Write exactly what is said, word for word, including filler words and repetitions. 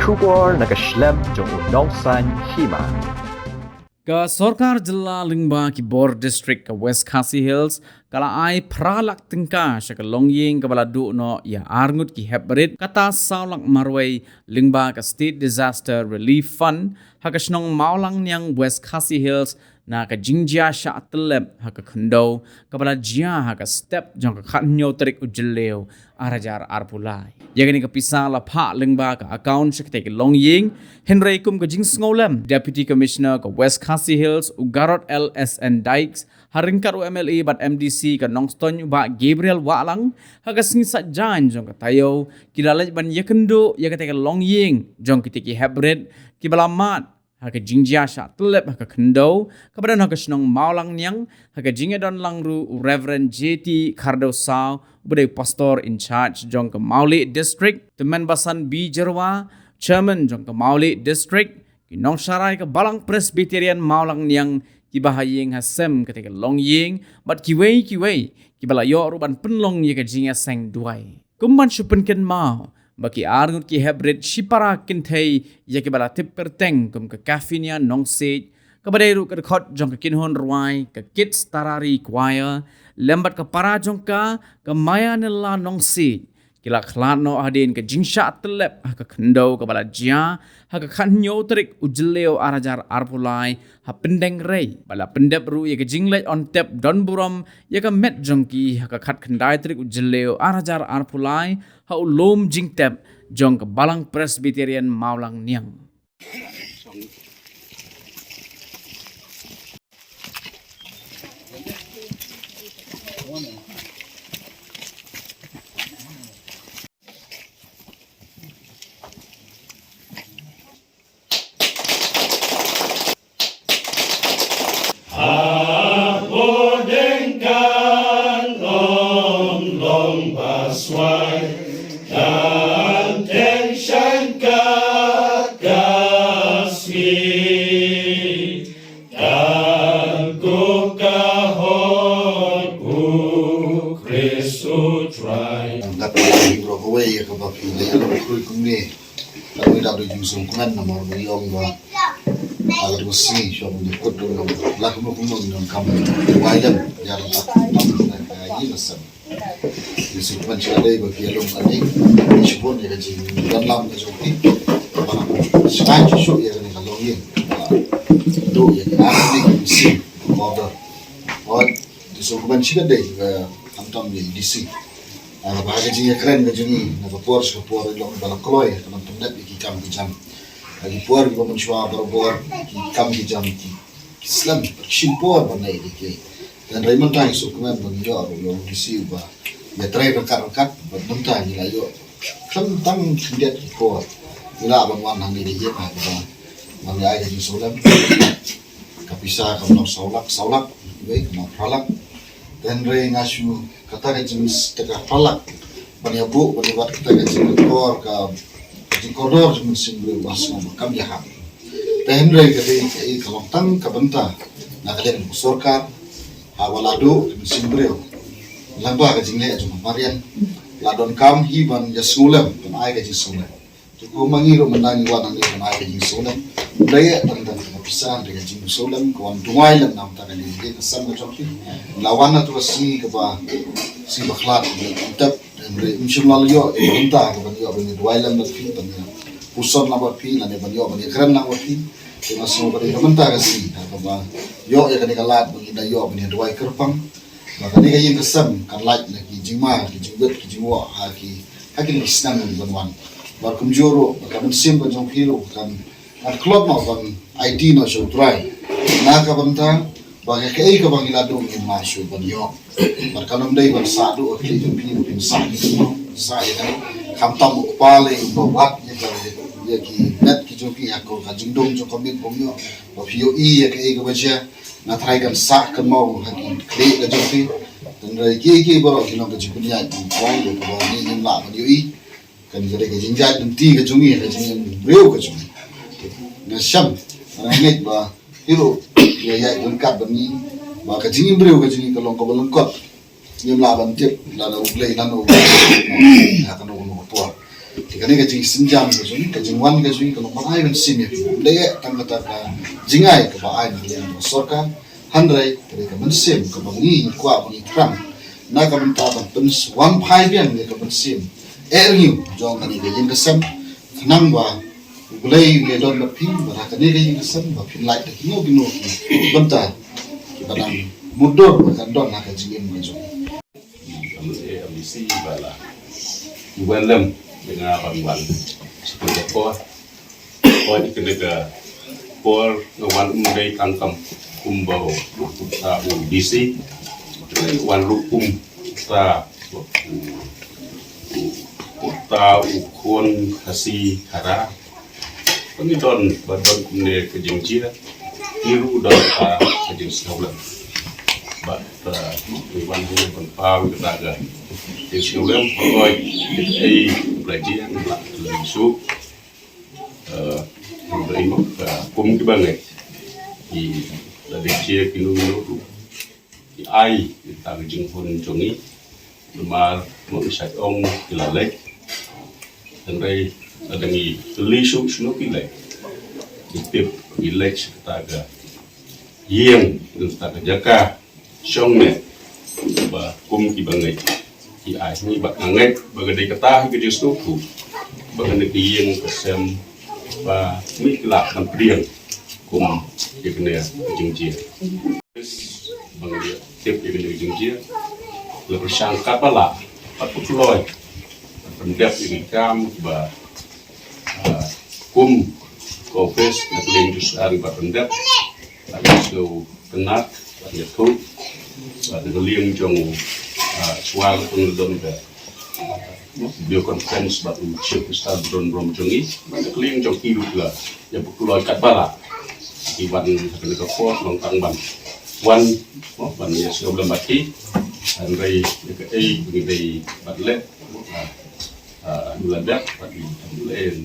Khubor na ka shlem jong u Nongsaiñ Hima. Ka sorkar jylla lyngba ki bor district ka West Khasi Hills ka la ai phra lak tyngka sha ka longïing kaba la duh noh ïa arngut ki heprit, kata saw lak marwei lyngba ka State Disaster Relief Fund ha ka shnong Mawlangniang, West Khasi Hills, na ka jingjia shah tyllep ha ka khyndew kaba la jia ha ka step jong ka khathynñiew tarik u Jylliew ar hajar arphew lai. Ïa kane ka pisa la phah lyngba ka account sha katei ka longïing, hynrei kum ka jingsngewlem Deputy Commissioner ka West Khasi Hills u Garod L S N Dykes ha ryngkat u M L A bad M D C ka Nongstoiñ u Bah Gabriel Wahlang, ha ka sngi Saitjaiñ jong ka taïew ki la leit ban ïakynduh ïa katei ka longïing jong kitei ki heprit kiba la mad ha ka jingjia shah tyllep ha ka khyndew kaba don ha ka shnong Mawlangniang, ha ka jingïadon lang ruh u Reverend J T Khardewsaw uba dei u Pastor in charge jong ka Mawlih District, Tymmen Basan B Jyrwa, Chairman jong ka Mawlih District, ki nongsharai ka Balang Presbyterian Mawlangniang kiba ha ïing ha sem katei ka longïing bad kiwei kiwei kiba la ïoh ruh ban pynlong ïa ka jingïaseng duwai. Kum ban shu pynkynmaw ba ki arngut ki heprit shipara kynthei ïa kiba la tip kyrteng kum ka Kafinia Nongsiej, kaba dei ruh ka dkhot jong ka kynhun rwai ka Kids Tarari Choir, lem bad ka para jong ka, ka Mayanella Nongsiej, ki la khlad noh hadien ka jingshah tyllep ha ka khyndew kaba la jia ha ka khathynñiew tarik u Jylliew ar hajar arphew lai ha Pyndengrei, ba la pyndep ruh ïa ka jingleit on tep don burom ïa ka met jong ki ha ka khatkhyndai tarik u Jylliew ar hajar arphew lai ha u lum jingtep jong ka Balang Presbyterian Mawlangniang. Ngat ba ïa bro kawei ïa kaba phi leh ïa la khrui kumne. Ka dei da dei jingsngewkmen namar ba ïong ba ha ka dei sngi shong ba kut dong la kumno kumno ngi donkam wai lem ïa la ka tam na ka ïing ka sem. Jingsngewkmen sha dei ba phi ïalum ka dei shibun ïa ka jingdonlam ka jong phi. Ba sngewkmen shuh shuh ïa kane ka longïing. Ba duh ïa ka dei ka machine ka border. Ot Te sngewkmen shibun dei, eh, khamtam ïa i D C. Ah, ba ha ka jingïakren ka jong i, na ka por sha ka por i long ba la kloi, ka nang pyndep ïa ki kam ki jam. Ha ki por kiba mynshuwa barabor, ki kam ki jam ki, ki slem, ki shim por ban leh ïa ki. Te hynrei mynta ngi sngewkmen ba ngi ïoh ruh ïa u D C uba ïatrei ryngkat ryngkat, bad mynta ngi la ïoh khlem tang khyndiat ki por. Ngi lah ban wan hangne ïa ki, ha kaba ban ïa ai ka jingsngewlem. Ka pisa ka long saw lak, saw lak, wei ka long phra lak. Te hynrei nga shu kata ka jing, kata ka phra lak ban ïa buh ban ïa wad kata ka jingkordor, ka jingkordor jong u mynsiem briew ba sngewbha kam ïa hap. Te hynrei ka dei ka, ka long tang ka bynta na ka liang ka sorkar. Ha ba la duh ka mynsiem briew, lyngba ka jingleh jong ka mariang, la donkam hi ban ïa sngewlem, ban ai ka jingsngewlem. Te kumba ngi ruh mynta ngi wan hangne ban ai ka jingsngewlem. Ym dei tang tang ka pisa, ym dei ka jingsngewlem, ka wan duwai lem na ka bynta ka jingïaseng ka sem ka jong phi. La wan ha katu ka sngi kaba, sngi bakhlad, ym tep, ym dei, ym shym la ïoh ïa ka bynta kaba ïoh ban ïa duwai lem bad phi, ban ïa puson lang bad phi, lane ban ïoh ban ïa kren lang bad phi. Te nga sngew ba dei ka bynta ka sngi ha kaba ïoh ïa kane ka lad ba ngi da ïoh ban ïa duwai kyrpang. Ba kane ka ïing ka sem kan lait na ki jingma, ki jingwit, ki jingwoh ha ki, ha kine ki snem ban wan. Bad kumjuh ruh ba ka mynsiem ka jong phi ruh kan, kan khlad noh ban aiti noh sha U Trai na ka bynta ba ka, kaei kaba ngi la duh ngin mad shuh ban ïoh. Bad kan ym dei ban sah duh ha ki jong phi, phin sah ki jong phi, sah ïa ka, khamtam u kpa lei uba wad ïa ka, ïa ki met ki jong phi ha ka, ka jingdum jong ka miet ba ym ïoh. Ba phi ïohi ïa kaei kaba jia. Nga tharai kan sah kynmaw ha ki khlieh ka jong phi. Hynrei kiei kiei baroh ki long ka jingpynïaid jong U Trai, ïa kaba ngi ngim lah ban ïohi. Kane ka dei ka jingjia lynti ka jong ngi, ka jingim briew ka jong ngi. Nga shem, nga ngeit ba hi ruh ngi ïaid ryngkat bad ngi, ba ka jingim briew ka jong ngi ka long kaba lyngkot. Ngim lah ban tip lada U Blei, lada U Blei ha kano kano ka por. Te Kane ka jingsynjam ka jong ngi, ka jingwan ka jong ngi, ka long ban ai mynsiem ïa phi. Ym dei tang kata ka jingai kaba ai na ka liang ka sorkar, hynrei ka dei ka mynsiem kaba ngi kwah ba ngi thrang na ka bynta ban pynwan phai biang ïa ka mynsiem eh rngiew jong kane ka ïing ka sem, khnang ba U Blei un ïadon bad phi, ba ha kane ka ïing ka sem ba phin lait da kino kino ki bynta kiba dang mutdur ba kan don ha ka jingim ka jong ngi. Ka mut eh, ka mut eh, ba la. Wan lem, nga ban wan. Sipil ka por. Por di kene ka por, nga wan um dei tang kam kumba u, u ta u D C. Kene wan ruh kum ta u, u, u ta u khun Khasi Khara. Ba ngi don, ba don kumne ka jingjia, ngi ruh don ka, ka jingsngewlem. Bad, uh, ngi wan hangne ban paw ïa kata ka jingsngewlem, hooid, ei, ei, ba la jia, ngi la, ngi la suk. Uh, ngi la ïoh, uh, kum kiba ngeit. Ngi la dei jia kino kino ruh. Ki ai, ki ta ka jinghun jong ngi. Namar, mo ngi shait ong, ki la leit. Hynrei, lada ngi kylli shuh shano ki leit. Ngi tip, ki leit sha kata ka ïing, kata ka jaka shong ne. Ba kum kiba ngeit. Ki ai ngi ba nga ngeit, ba ka dei kata hi ka jingsngewthuh. Ba kane ka ïing ka sem, ba ngi ki lah ban pdiang. Kum ïa kane ka jingjia. Ba ngi tip ïa kane ka jingjia. La pyrshang katba lah, bad pynkloi. Pyndep ïa ki kam ba, ah, kum ka office na ka liang jong sha ba pyndep. Bad sngewtynnat, bad ïathuh. Bad na ka liang jong, ah, shuwa ka pynlong ka video conference bad u Chief Minister Byron Burom jong ngi, bad na ka liang jong ki ruh la ïa pynkloi katba lah. Ki wan ha kane ka por long tang ban wan, mo, ban ïa sngewlem bad ki. Hynrei ïa kaei ba ngi dei ban leh, ah, ah, ngi la dep bad ngi la ïeng.